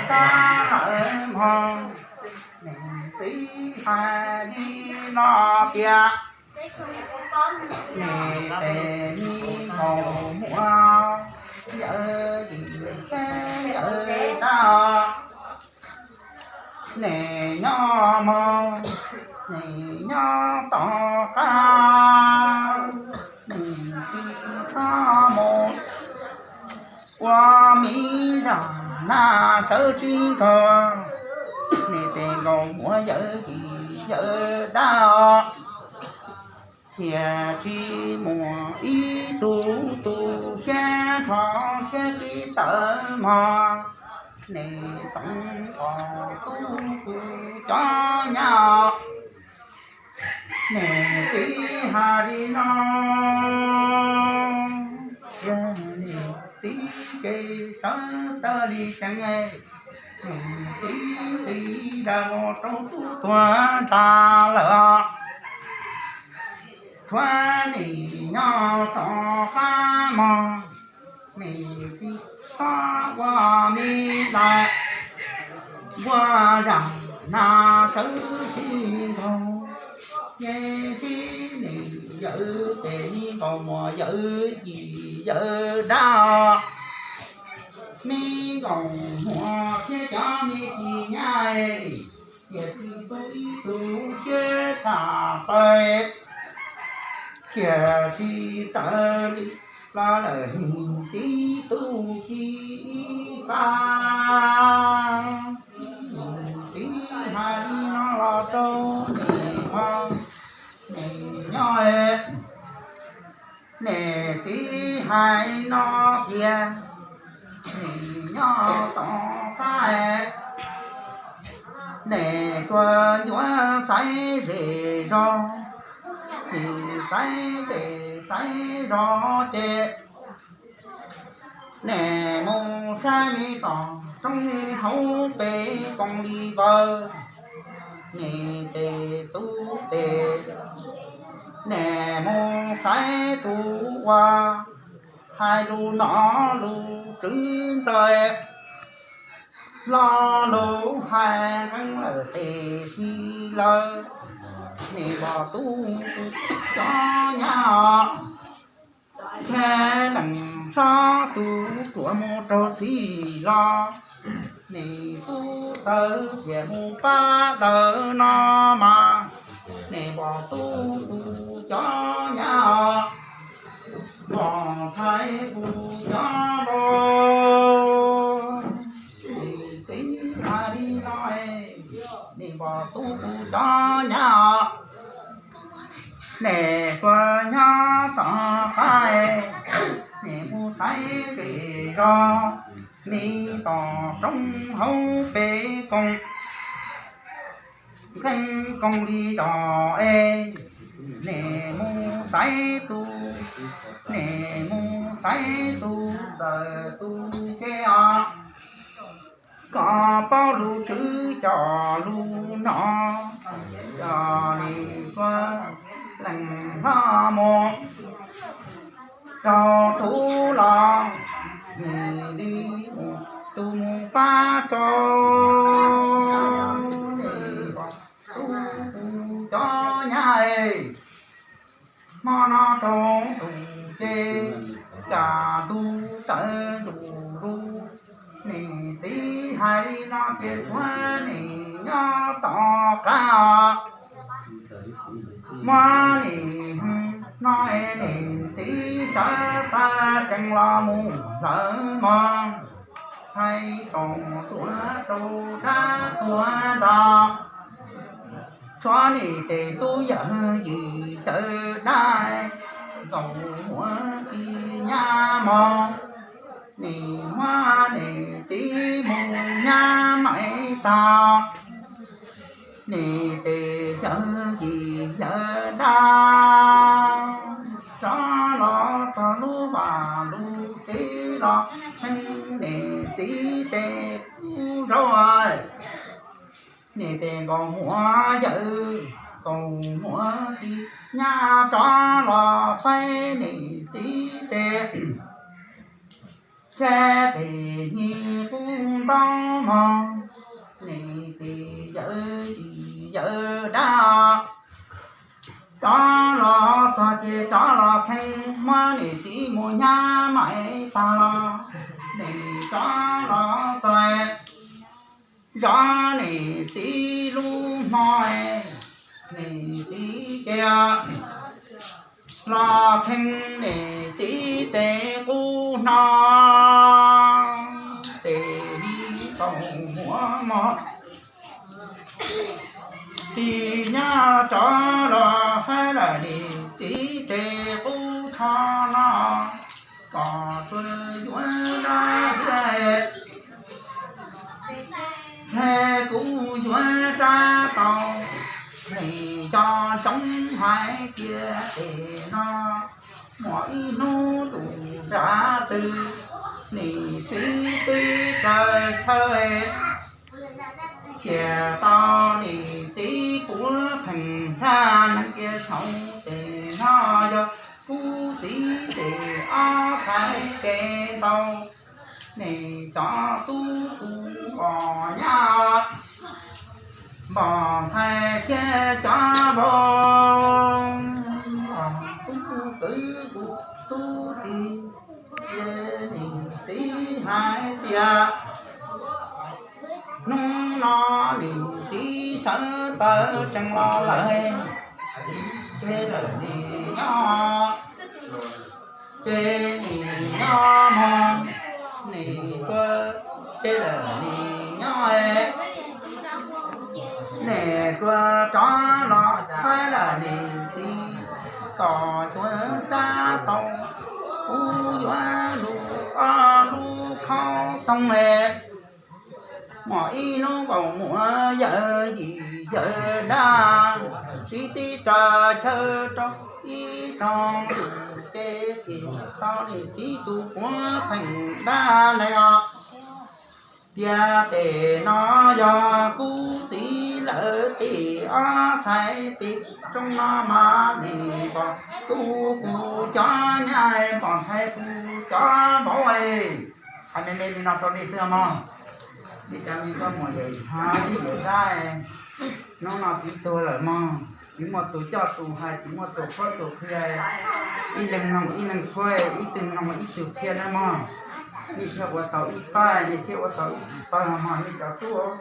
Tag lawm mog, niam txiv hais li no tias, niam tes me nkaus muaj yawm yim thiab yawm dab, niam nyob mog, niam nyob tom qab, niam tsis txhob mus ua miv zam nag sawv tsis nkaus, niam tes nkaus muaj yawm yim yawm dab, cia tsis muaj ib tug tu siab nrho siab tib tawm mog, niam toov os tub tug cov nyab, niam txiv hais li no, niam txiv ces sawv tawm li seev, niam txiv nqis dag mus rau tub tuag nrad lawm, tshuav niam nyob tom qab mog, niam tsis txhob ua miv lais, npuaj zam nag sawv tsis nkaus, ces tib niam yawm tes me nkaus muaj yawm yim yawm dab, me nkaus muaj thiab cov me tsis nyab, cia tsis tu ib tug siab tshaj plaws, cia tsis tawm li los lawm niam txiv tu ci ib pab. Niam txiv hais li no los rau niam, niam nyob, niam txiv hais no tias, niam nyob tom qab, niam tsuas yuav xaiv zej zos, niam xaiv zej xaiv zos ces niam mus saib me tom roob hauv pes koos li vawg, niam tes tub tes, niam mus xaiv tus uas hais lus nom lus tswv ntxaws, lo lus hais nqeeb lawm tes si lawm, niam npog tub cov nyab, ntshe leej hlob tus ruam mus raug txim los, niam tub tawv cia mus pab lawm no mas, niam npog tub cov nyab, npog ntxhais kuv cov npog, niam txiv hais li no, niam npog tub cov nyab, niam tsuas nyob tom qab, niam mus xaiv zej zos, me tom roob hauv pes koos, nqeeb koos li zos es, niam mus xaiv tus, niam mus xaiv tus txawm tus ke os, kom paub lus tswv coj lus nom, coj li ua leej hlob mus raug tub los, nws li mus tus mus pab rau, nws pom tub tus cov nyab es, hmo no raug tus ces, kam tus tawv ntuj lus, niam txiv hais li no ces tshuav niam nyob tom qab os. Muab niam no es niam txiv sawv tawm tsees los mus hlawv mog, thaij tsoom tuaj rau dab tuag nrog, tshuav niam tes tub yawm yim yawm dab, nkaus muaj txiv nyab mog, niam muab niam txiv mus nyab mais tag, niam tes yawm yim yawm dab, rov los txog lub vaj lub tsev los theej niam txiv tes pub zaub, niam tes nkaus muaj yawm, nkaus muaj txiv nyab rov los faib niam txiv tes Tsab tes nyuag qub ntaub mog, niam txiv yawm yim yawm dab, rov los txog ces rov los kheej, muab niam txiv mus nyab mam tag los, niam rov los txog, zov niam txiv lub hmo, niam txiv ces los kheej niam txiv tes qub hno, tes li tau muab mog. Tig nyab rov los hais lawm niam txiv tes qub hno no, kom tsuas yuav dab thiab, ces kuv yuav rab tau. Nim cov tsoov hais tias tes no muaj ib hnub tus nrad twg, niam txiv teb raws chaw, cia tau niam txiv puav pheej hlab nees kiag thaum tes no yog kuv txiv tes ob txhais tes ntau. Nim cov tub tus npog nyab, npog ntxhais thiab cov npog, npog tub kwv kuv tub tij, ces niam txiv hais tias hnub no niam txiv sawv taws tsees los lawm, ces lawm nim nyob, ces nim nyob mog, nim tuaj, ces lawm nim nyob, nim tuaj rov los hais lawm niam txiv, kom tuav sab tau, kuv yuav lub ob lub khaub tooj es muaj ib lub nkaus muaj yawm yim yawm dab, txiv teb raws chaw rau ib rooj, ces cia tau niam txiv tus puav pheej dab ntawd os. Tias tes no yog kuv txiv lawv tes ob txhais tes, rooj no mas nim npog tub kuv cov nyab, npog ntxhais kuv cov npog. Hais me me li no rau nej xwb mog. Nej cov me nkauj muam yawm yim hab tij yawm dab, hnub no txiv tuag lawm mog, tsis muaj tus coj tus hais, tsis muaj tus qhuab tus qhia, ib leeg mloog ib leeg qhuab, ib tug mloog ib tug qhia na mog. Nej thiaj ua tau ib pab, nej thiaj ua tau ib pawg mog nej cov tub.